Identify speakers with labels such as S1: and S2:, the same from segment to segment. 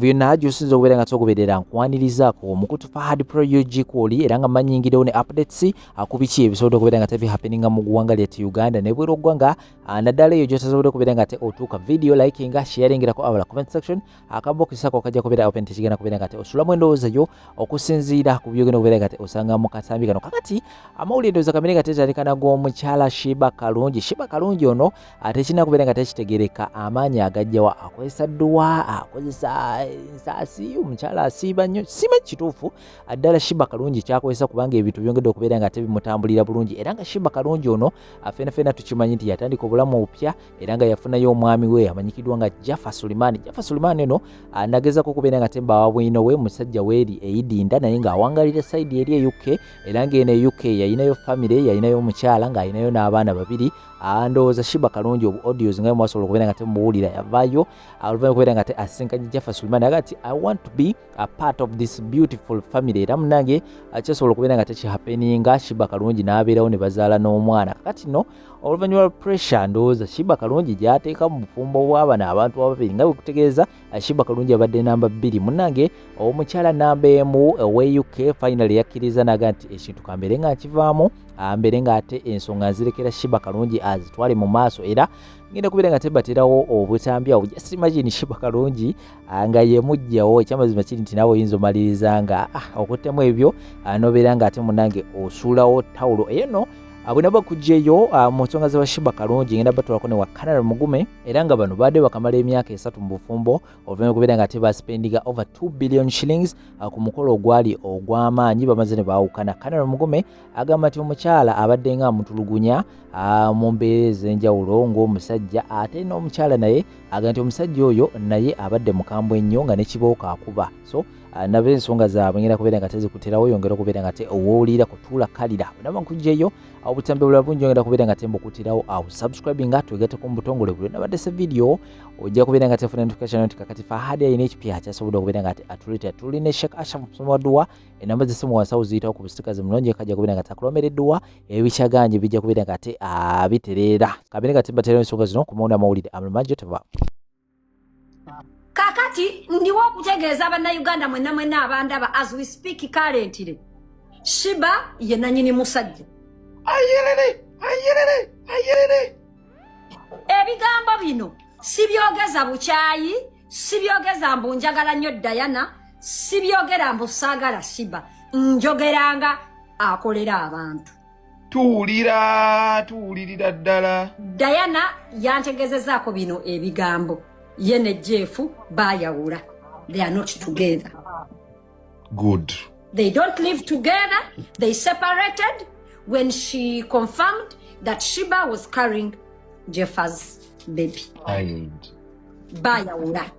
S1: Yonna gy'osinza okubeera nga togoberera, nkwanirizaako omukutu Fahad Pro UG kwoli, era nga manyingirewo ne updates ku biki ebisobodde okubeera nga tebihappeninga mu ggwanga lyattu Uganda nebweru oggwanga, naddala eyo gy'otasobodde okubeera nga te otuuka. Video likinga, sharingirako abala, comment section akabokisi ako kajja kubeera open, tekigenda kubeera nga te osulamu endowooza yo okusinziira ku byogenda okubeera nga te osanga mu katambi kano. Kakati amawulire ndowooza kamere nga tetandika nag'omukyala Sheebah Kalungi. Sheebah Kalungi ono tekirina kubeera nga tekitegereka amaanyi agajjawa, akozesa dduwa, akozesa ensaasi, omukyala asiiba nnyo. Simanyi kituufu ddala Sheebah Kalungi kyakozesa, kubanga ebintu byongedde okubeera nga tebimutambulira bulungi. Era nga Sheebah Kalungi ono ffena ffena tukimanyi nti yatandika obulamu obupya, era nga yafunayo omwami we amanyikiddwa nga Jaffa Sulimani. Jaffa Sulimani ono nagezako okubeera nga tembawa bwino we musajja weeri eidinda, naye ng'awangalira side eri e UK, era ng'eno e UK yayinayo famire, yayinayo omukyala ng'ayinayo n'abaana babiri. Ndowooza Sheebah Kalungi obu audios nga mwasobola okubeera nga temubuwulira, yavaayo oluvannyuma okubeera nga te asinkanye Jaffa Sulimani, aga nti, "I want to be a part of this beautiful family." Era munange kyasobola okubeera nga tekihappeninga, Sheebah Kalungi n'abeerawo ne bazaala n'omwana. Kakati nno oluvannyuma lwa pressure ndowooza Sheebah Kalungi gy'ateeka mu bufumbo bw'abano abantu ababiri, nga bwekutegeeza Sheebah Kalungi abadde namba 2, munnange omukyala namba 1 owe UK finally yakkiriza naga nti ekintu kambeere nga nkivaamu, mbeere ng'ate ensonga nzirekera Sheebah Kalungi azitwale mu maaso, era ngenda kubeera nga tebaterawo obutambi awo. Just imagine Sheebah Kalungi nga yemugjawo. Ekyamazima kiri nti naawe oyinza omaliriza nga okuttemu ebyo, nobeera nga ate munange osuulawo tawulo. Eyo nno bwe naba kugyeyo mu nsonga za Sheebah Kalungi, ngenda batwalako ne wa Canary Mugume, era nga bano baadde bakamala emyaka 3 mu bufumbo, oluvannyuma okubeera nga ate baspendinga over 2 billion shillings ku mukolo ogwali ogw'amaanyi. Bamaze ne baawukana. Canary Mugume agamba nti omukyala abadde nga amutulugunya mu mbeera ez'enjawulo ng'omusajja, ate n'omukyala naye agamba nti omusajja oyo naye abadde mukambwe ennyo nga ne kibooko akuba. So nabo ensonga zaabwe ngenda kubeera nga tezikuterawo, yongera okubeera nga te owuulira kutuula kalira. Naba nkugyeyo obutambi obulala bungi, ongenda kubeera nga tembukutirawo awo. Subscribe nga twegatteko mu butongole. Buli nabadde se video ojja kubeera nga tefuna notification nti kakati Fahadi alina ekipya kyasobodde okubeera nga atuleetera. Tulina Sheikh Ashraf musomi wa dduwa, enamba z'essimu wansi awo ziyitawo ku busikazi mulungi, kajja kubeera nga takulomera edduwa, ebikyaganje bijja kubeera nga ate abitereera. Kabeere nga tembaterawo ensonga zino ku mawulire amawulire amalungi teva.
S2: Kakati ndiwo okutegeeza Bannayuganda mwenna mwenna abandaba, as we speak currently, Sheebah ye nanyini musajja.
S3: Ayerere, ayerere, ayerere!
S2: Ebigambo bino sibyogeza bukyayi, sibyogeza mbu njagala nnyo Diana, sibyogera mbu saagala Sheebah, njogeranga akolera abantu.
S3: Tuwulira, tuwulirira ddala.
S2: Diana yantegezezaako bino ebigambo, ye ne Jeff bayawula, they are not together.
S3: Good.
S2: They don't live together. They separated when she confirmed that Sheebah was carrying Jeff's baby.
S3: And
S2: bayawula.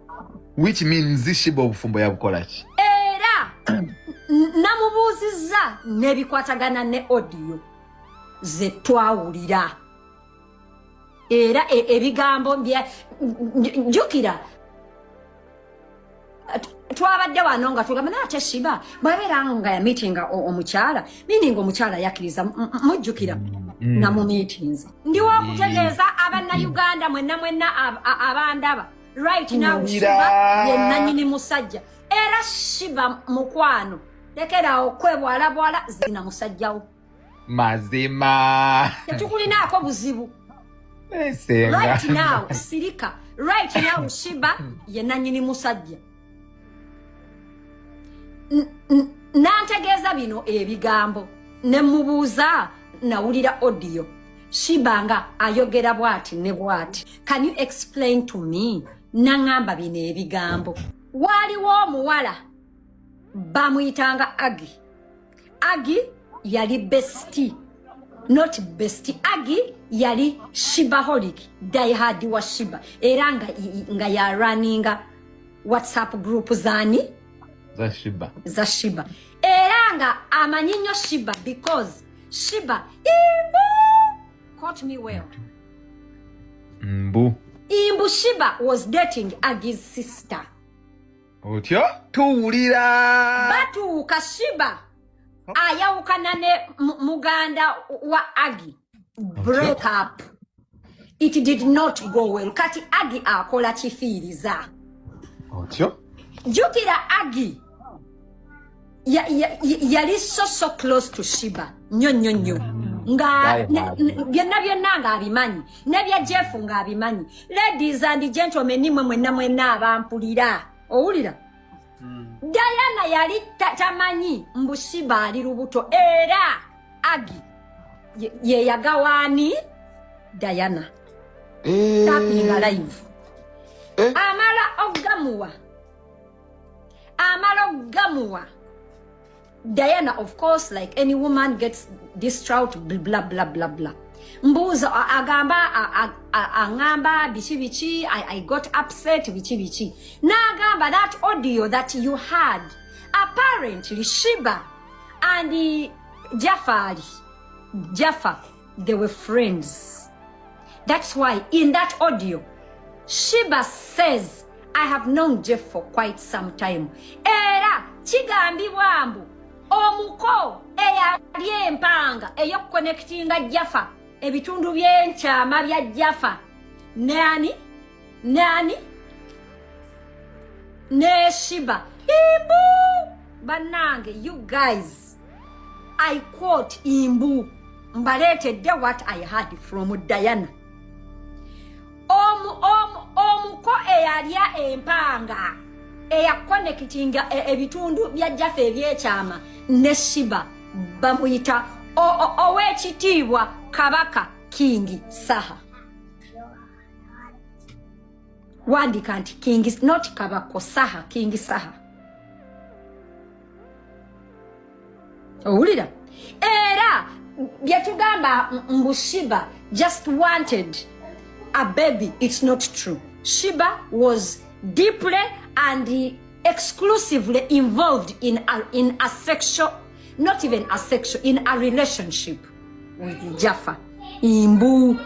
S3: Which means Sheebah obufumbo yabukola ki?
S2: Era namubuuzizza n'ebikwatagana ne audio ze twawulira, era ebigambo jjukira twabadde wano nga tugamba naye ate Sheebah bwabeera nga yamitinga omukyala, meaning omukyala yakkiriza. Mujjukira namumiitinze. Ndiwo okutegeeza Abannayuganda mwenna mwenna abandaba right now,
S3: Tuwulira.
S2: Sheebah ye nannyini musajja. Era Sheebah mukwano, lekerawo kwebwalabwala, zina musajjawo.
S3: Mazima.
S2: Tetukulinaako buzibu.
S3: Esenga.
S2: Right now sirika, right now Sheebah ye nannyini musajja. Nantegeeza bino ebigambo ne mubuuza, nawulira audio Sheebah nga ayogera bwati ne bwati, can you explain to me? Naŋŋamba bino ebigambo, waaliwo omuwala bamuyitanga Agi. Agi yali bestie, not bestie, Agi yali Sheebaholic, diehard wa Sheebah, era nga yarunninga WhatsApp group zani?
S3: Za Sheebah.
S2: Za Sheebah, era nga amanyi nnyo Sheebah because Sheebah imbu, quote me well,
S3: Mbu.
S2: Imbu Sheebah was dating Agi's sister.
S3: Otyo tuwulira.
S2: Batuuka Sheebah ayawukana ne muganda wa Agi, break up, it did not go well. Kati Agi akola kifiiriza.
S3: Otyo.
S2: Jjukira Agi yali so so close to Sheebah nnyo nnyo nnyo, nga
S1: Die hard.
S2: Byonna byonna ng'abimanyi, n'ebya Jeff ng'abimanyi. Ladies and gentlemen, nimwe mwenna mwenna abampulira, owulira, Diana yali tamanyi mbu Sheebah ali lubuto, era Agi ye yagawaani Diana. Tapinga live. Amala ogamuwa, amala ogamuwa Diana, of course, like any woman gets distraught, blah blah blah blah. Mbuuza, agamba, aŋŋamba biki biki, I got upset, biki biki. N'agamba that audio that you had, apparently Sheebah and Jafari, Jaffa, they were friends. That's why in that audio Sheebah says, "I have known Jeff for quite some time." Era kigambibwa mbu omuko eyali empanga ey'okuconnectinga Jaffa, ebitundu by'enkyama bya Jaffa nani nani ne Sheebah. Imbu bannange, you guys, I quote imbu mbaleetedde what I heard from Diana. Omuko eyalya empanga eyaconnectinga ebitundu bya Jaffa ebyekyama ne Sheebah bamuyita ow'ekitiibwa Kabaka King Saha. Wandika nti King, not Kabako, Saha, King Saha. Owulira, era byetugamba mbu Sheebah just wanted a baby, it's not true. Sheebah was deeply and exclusively involved in a sexual, not even a sexual, in a relationship with Jaffa. Imbu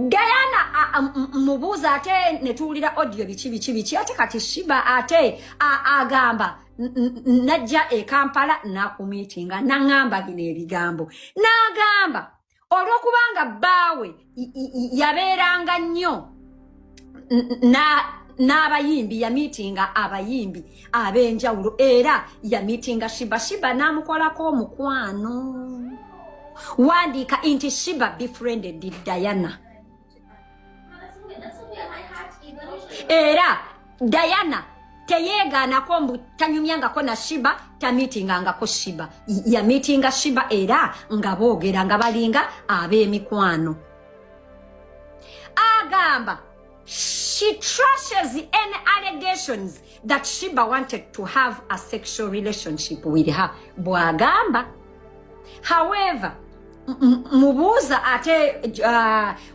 S2: Diana mubuuza, ate netuwulira audio biki biki biki. Ate kati Sheebah ate agamba najja e Kampala nakumeetinga, naŋŋamba bino ebigambo, n'agamba olw'okubanga bbaawe yabeeranga nnyo n'abayimbi, yameetinga abayimbi ab'enjawulo, era yameetinga Sheebah. Sheebah n'amukolako omukwano. Wandiika nti Sheebah befriended Diana, era Diana teyeegaanako mbu tanyumyangako na Sheebah, tameetingangako Sheebah. Yameetinga Sheebah era nga boogera nga balinga ab'emikwano. Agamba she trashes any allegations that Sheebah wanted to have a sexual relationship with her, bw'agamba. However, mubuuza ate,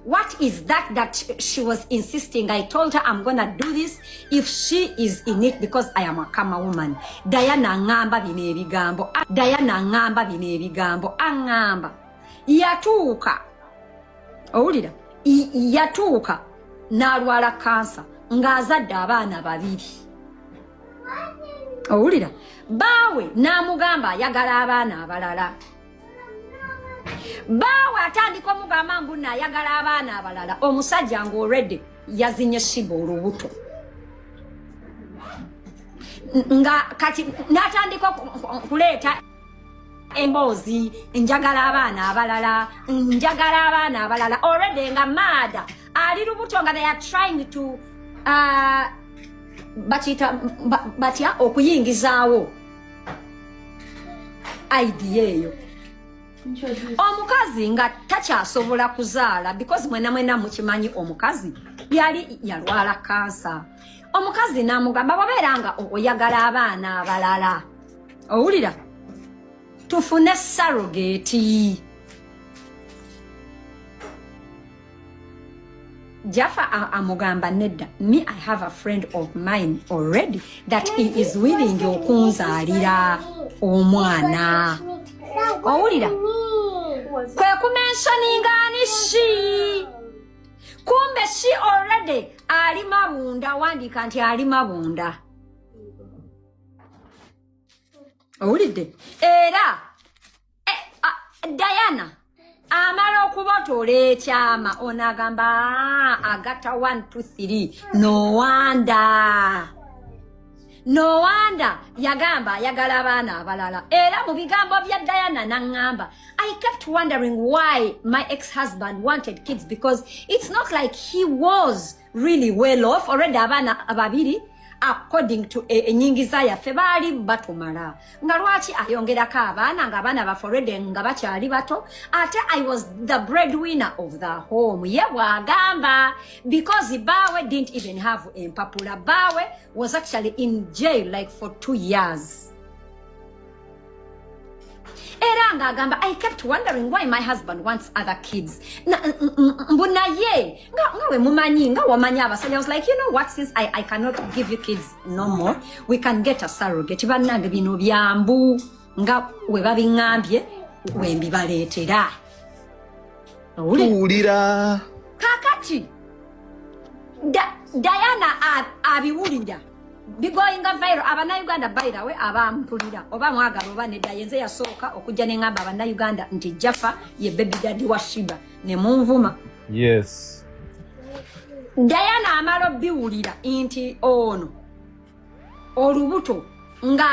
S2: what is that that she was insisting? "I told her I'm gonna do this if she is in it because I am a kama woman." Diana aŋŋamba bino ebigambo, Diana aŋŋamba bino ebigambo, aŋŋamba yatuuka, owulira, yatuuka n'alwala kansa ng'azadde abaana babiri. Owulira, baawe n'amugamba ayagala abaana abalala. Baawe atandika omugamba mbu naayagala abaana abalala, omusajja ng'already yazinye Sheebah olubuto. Nga kati n'atandika okuleeta emboozi, njagala abaana abalala, njagala abaana abalala, already nga maada ali lubuto, nga they are trying to bakiyita batya, okuyingizaawo idea eyo. Omukazi nga takyasobola kuzaala because mwena mwena mukimanyi omukazi yali yalwala kansa. Omukazi n'amugamba, bwabeera nga oyagala abaana abalala, owulira, tufune surrogate. Jaffa amugamba nedda, me, I have a friend of mine already that he is willing okunzaalira omwana. Owulira, kwe kumentioninga ani? She. Kumbe she already ali mabunda. Wandiika nti ali mabunda. Owulidde, era Diana amala okubotoola ekyama, ono agamba, "Ah, agata 1 2 3, no wonder." No wonder yagamba ayagala abaana abalala. Era mu bigambo bya Diana naŋŋamba, "I kept wondering why my ex-husband wanted kids because it's not like he was really well off already. Abaana babiri, according to enyingiza yaffe, baali batumala. Nga lwaki ayongerako abaana nga abaana baffe already nga bakyali bato? Ate I was the breadwinner of the home," ye bw'agamba, "because bawe didn't even have empapula. Bawe was actually in jail like for 2 years." Era ng'agamba, "I kept wondering why my husband wants other kids." Mbu naye nga we mumanyi, nga wamanyi abasajja, I was like, "You know what, since I cannot give you kids no more, we can get a surrogate." Bannange, bino byambu nga we babiŋŋambye we mbibaleetera. Owulira?
S3: Tuwulira.
S2: Kakati Diana abiwulira bigoinga viral. Abannayuganda, bayirawe abampulira, oba mwagala oba nedda, yenze yasooka okujja neŋŋamba abannayuganda nti Jaffa ye baby daddy wa Sheebah, ne munvuma. Diana amala obiwulira nti ono olubuto nga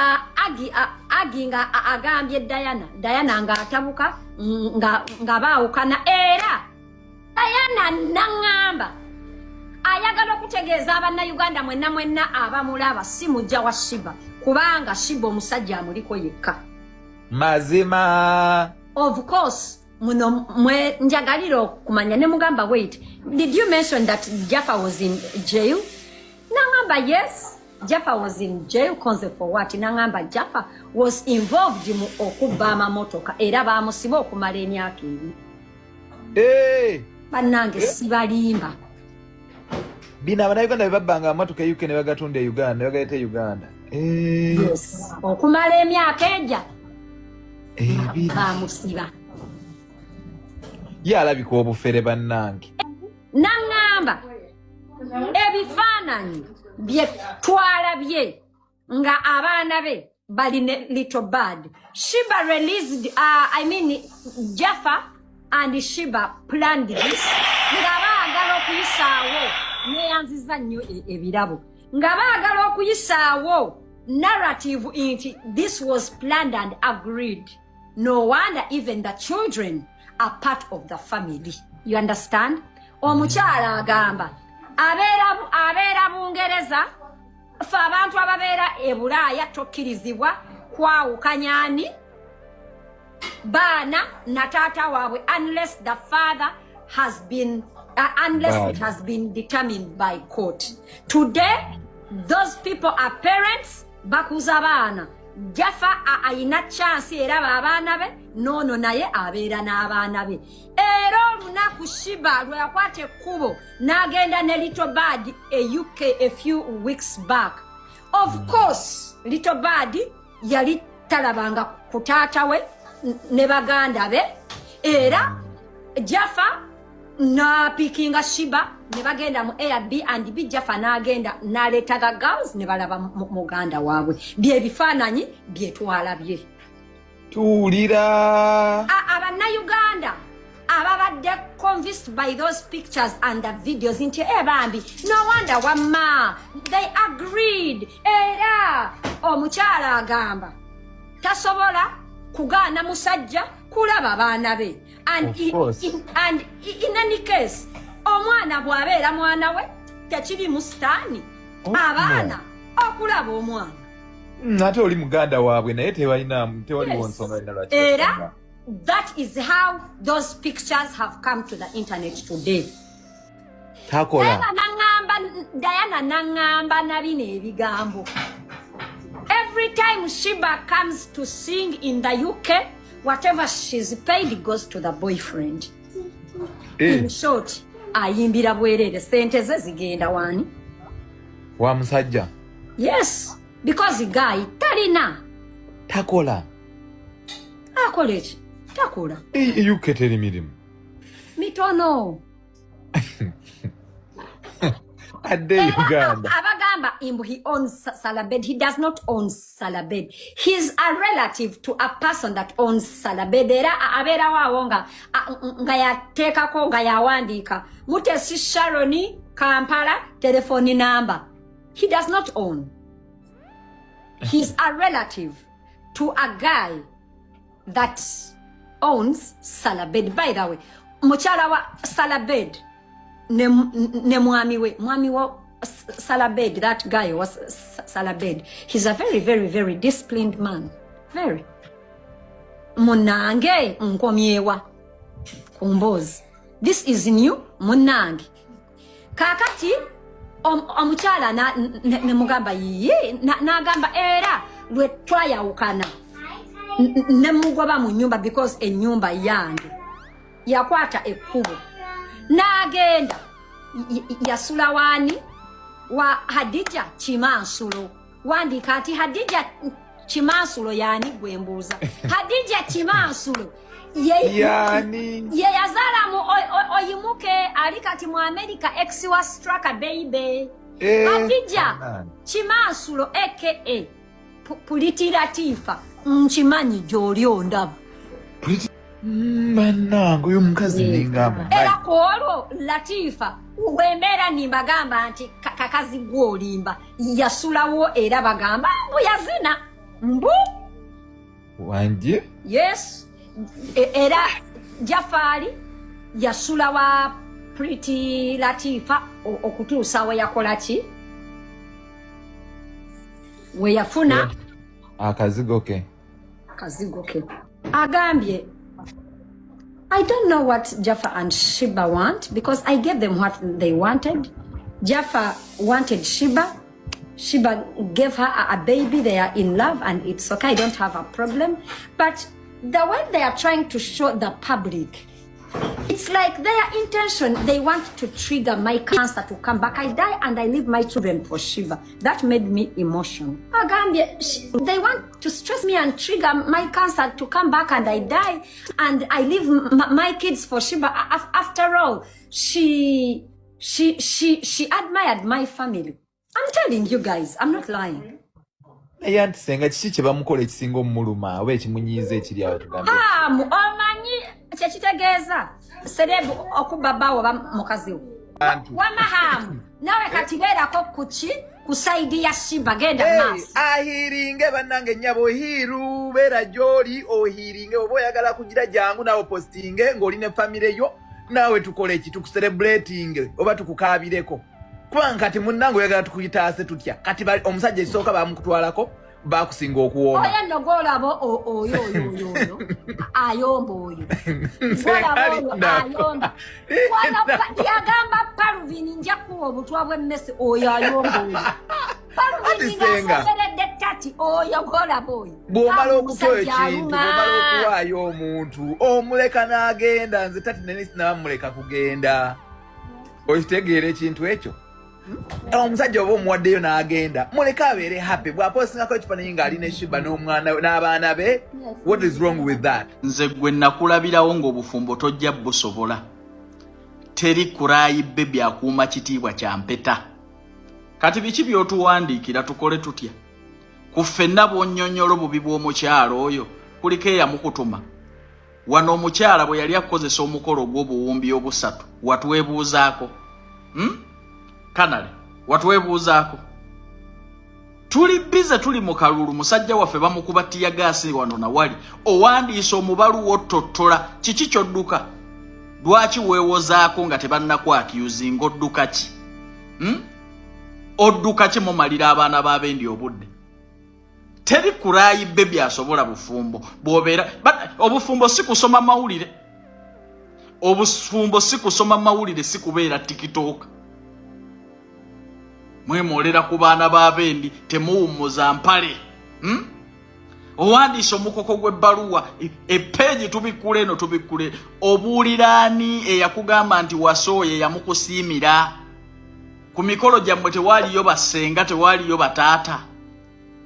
S2: agi nga agambye Diana, Diana ng'atabuka nga baawukana. Era Diana naŋŋamba ayagala okutegeeza abannayuganda mwenna mwenna abamulaba, si mujja wa Sheebah, kubanga Sheebah omusajja amuliko yekka.
S3: Mazima.
S2: Of course muno mwe njagalira okumanya. Ne mugamba, "Wait, did you mention that Jaffa was in jail?" Nangamba, "Yes, Jaffa was in jail." Konze, "For what?" Nangamba Jaffa was involved mu okubba amamotoka era bamusiba okumala emyaka 2.
S3: Eh,
S2: Bannange, sibalimba.
S3: Bino abannayuganda bye babbanga amamotoka e UK ne bagatunda e Uganda, ne bagaleeta e Uganda. Eh,
S2: Yes, okumala emyaka ejja
S3: 2.
S2: Bamusiba.
S3: Ye alabika obufere, bannange.
S2: Naŋŋamba ebifaananyi bye twalabye nga abaana be bali ne little bird. Sheebah released, I mean, Jaffa and Sheebah planned this nga baagala okuyisaawo, neyanziza nnyo ebirabo, nga baagala okuyisaawo narrative nti this was planned and agreed. No wonder even the children are part of the family, you understand? Omukyala agamba abeera Bungereza. Fe abantu ababeera e Bulaaya tokkirizibwa kwawukanyani baana na taata waabwe unless the father has been unless it
S3: Bad.
S2: has been determined by court. Today those people are parents, bakuza baana. Jaffa ayina chance era abaana be noono naye abeera n'abaana be. Era olunaku Sheebah lwe yakwata ekkubo n'agenda ne little bird e UK a few weeks back, of course little bird yali talabanga ku taata we ne baganda be. Era Jaffa n'apickinga Sheebah ne bagenda mu Airbnb. Jaffa n'agenda n'aleetaga girls ne balaba muganda waabwe. Byebifaananyi byetwalabye.
S3: Tuwulira.
S2: Abannayuganda ababadde convinced by those pictures and the videos nti e bambi, no wonder, wamma they agreed. Era omukyala agamba tasobola kugaana musajja kulaba baana be. And,
S3: Of course.
S2: in any case, omwana bw'abeera mwana we, tekirimu sitaani
S3: Oh,
S2: abaana okulaba omwana.
S3: Ate oli muganda waabwe, naye tebalina, tewaliwo
S2: Yes.
S3: nsonga yonna lwaki
S2: Era
S3: basonga.
S2: that is how those pictures have come to the internet today.
S3: Takola.
S2: Era naŋŋamba, Diana naŋŋamba na bino ebigambo: every time Sheebah comes to sing in the UK, whatever she's paid goes to the boyfriend.
S3: Eh,
S2: In short, ayimbira bwereere, sente ze zigenda wani?
S3: Wa musajja.
S2: Yes, because guy talina.
S3: Takola.
S2: Akola eki? Takola.
S3: Eh, e UK teri mirimu.
S2: Mitono.
S3: Adde e Uganda.
S2: Abagamba mbu he owns Salabed, he does not own Salabed. He's a relative to a person that owns Salabed. Era abeerawo awo nga yateekako, nga yawandiika Mutesi Sharoni, Kampala, telefoni number. He does not own. He's a relative to a guy that owns Salabed. By the way, mukyala wa Salabed ne mwami we, mwami wa Salabed, that guy was Salabed. He's a very, very, very disciplined man. Very. Munange nkomyewa ku mboozi. This is new, munange. Kaakati omukyala ne mugamba yiye, n'agamba era lwe twayawukana ne mugoba mu nnyumba because ennyumba yange. Yakwata ekkubo n'agenda. Yasula waani? Wa Hadija Kimansulo. Wandiika nti Hadija Kimansulo yaani? Gwe mbuuza, Hadija Kimansulo
S3: Yani?
S2: Ye yazaala mu Oyimuke ali kati mu America, ex wa Straka Baby. Hadija
S3: Bannange.
S2: Kimansulo aka Puliti Latifa, nkimanyi gy'oli ondaba.
S3: Bannange, oyo omukazi ninga amumanyi.
S2: Era ku olwo Latifa wembeera nimbagamba nti kakazi gwe olimba, yasulawo era bagamba mbu yazina mbu.
S3: Wanje.
S2: Yes. Era Jafaali yasula wa Pretty Latifa okutuusa we yakola ki, we yafuna
S3: akazigo ke.
S2: Akazigo ke. Agambye, "I don't know what Jaffa and Shiba want because I gave them what they wanted. Jaffa wanted Shiba. Shiba gave her a baby. They are in love and it's okay. I don't have a problem. But the way they are trying to show the public, it's like their intention, they want to trigger my cancer to come back. I die and I leave my children for Shiva. That made me emotional." Agambye, they want to stress me and trigger my cancer to come back and I die and I leave my kids for Shiba. After all, she admired my family. I'm telling you guys, I'm not lying.
S3: Naye anti senga, kiki kye bamukola ekisinga omuluma oba ekimunyiiza ekiri awo, tugambe?
S2: Amu omanyi kyekitegeeza celeb okubba bbaawo oba mukazi we? Wamahamu nawe kati beerako kuki ku side ya Shiba, genda
S3: Hey,
S2: maaso.
S3: Ahiringe bannange, nnyabo hiiru, beera gy'oli ohiringe. Oba oyagala kugira jangu naawe postinge ng'oli ne famire yo, naawe tukole eki, tukucelebrating oba tukukaabireko, kubanga kati munnange oyagala tukuyitaase tutya? Kati omusajja ekisooka bamukutwalako, bakusinga okuwooma.
S2: Oyo nno gwolaba oyo oyo oyo oyo ayomba, oyo gwolaba oyo ayomba. Wano yagamba Paluvini, nja kuwa obutwa bw'emmese. Oyo ayomba oyo Paluvini
S3: Ati senga.
S2: ng'asekeredde tati oyo gwolaba oyo.
S3: Bw'omala okukola
S2: Omusajja
S3: ekintu,
S2: aluma.
S3: bw'omala okuwaayo omuntu, omuleka n'agenda. Nze tati nene sinabamuleka kugenda. Okitegeera ekintu ekyo? Omusajja oba omuwaddeyo n'agenda, muleke abeere happy. Bw'apostingako ekifaananyi ng'ali ne Shiba n'omwana n'abaana be, what is wrong with that?
S4: Nze gwe nakulabirawo ng'obufumbo tojja busobola. Teri cry baby akuuma kitiibwa kya mpeta. Kati biki by'otuwandiikira? Tukole tutya ku ffenna bw'onnyonnyola obubi bw'omukyalo oyo? Kuliko eyamukutuma wano. Omukyala bwe yali akukozesa omukolo ogw'obuwumbi obusatu, watwebuuzaako? Kanale watwebuuzaako? Tuli busy, tuli mu kalulu, musajja waffe bamukuba tear gas wano nawali. Owandiisa omubaluwa ottottola kiki kyodduka? Lwaki weewozaako nga tebannakwakyuzinga? Odduka ki? Odduka ki? Mumalira abaana b'abendi obudde. Teri cry baby asobola bufumbo. Bw'obeera obufumbo si kusoma mawulire, obufumbo si kusoma mawulire, si kubeera TikTok. Mwemwolera ku baana b'abendi, temuwummuza mpale? Owandiisa omukoko gw'ebbaluwa, epeegi tubikkula eno, tubikkule. Obuuliraani eyakugamba nti wasooyo eyamukusiimira ku mikolo gyammwe? Tewaaliyo bassenga, tewaaliyo bataata.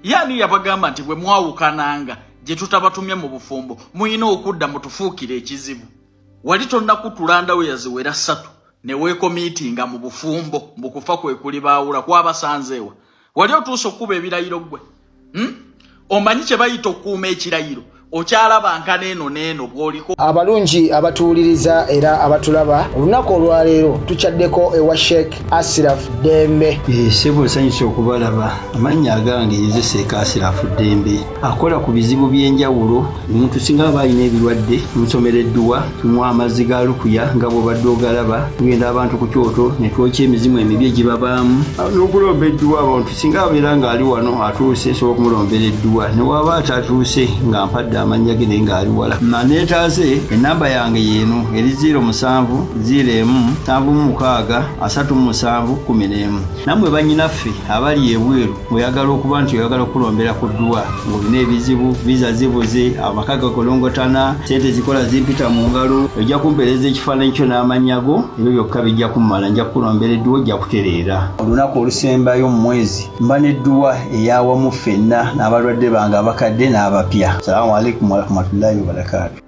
S4: Yaani yabagamba nti bwe mwawukananga gye tutabatumye mu bufumbo muyina okudda mutufuukire ekizibu? Wali tonnakutulanda yaziwera 3 ne weecommittinga mu bufumbo, mbukufa kwe kuli baawula kwabasanzeewa. Wali otuuse okukuba ebirayiro ggwe? Omanyi kye bayita okukuuma ekirayiro? Okyalaba nkana eno n'eno bw'oliko.
S5: Abalungi abatuwuliriza era abatulaba, olunaku olwaleero tukyaddeko ewa Sheikh Asiraf Ddembe.
S6: Ssebo, nsanyuse okubalaba. Amannya agange nze Seeka Asirafu Ddembe, akola ku bizibu by'enjawulo. Omuntu singa aba alina ebirwadde, tumusomera edduwa, tumuwa amazzi ga lukuya nga bw'obadde ogalaba. Tugenda abantu ku kyoto ne twokya emizimu emibi egibabaamu n'okulomba edduwa. Abantu singa abeera ng'ali wano atuuse, nsobola okumulombera edduwa, ne waba atatuuse nga mpadde amannya ge naye ng'ali wala naneetaase. Enamba yange yeeno eri 07 01 76 37 11. Nammwe bannyinaffe abali ebweru, ng'oyagala okuba nti oyagala okulombera ku dduwa, ng'olina ebizibu, visa zibuze, amaka gakolongotana, sente zikola zimpita mu ngalo, ojja kumpeereza ekifaananyi kyo n'amannya go. Ebyo byokka bijja kummala, nja kukulombera edduwa, ojja kutereera. Olunaku olusembayo mu mwezi mba n'edduwa eyawamu ffenna n'abalwadde bange abakadde n'abapya. Salaamu alaikum warahmatullahi wabarakaatu.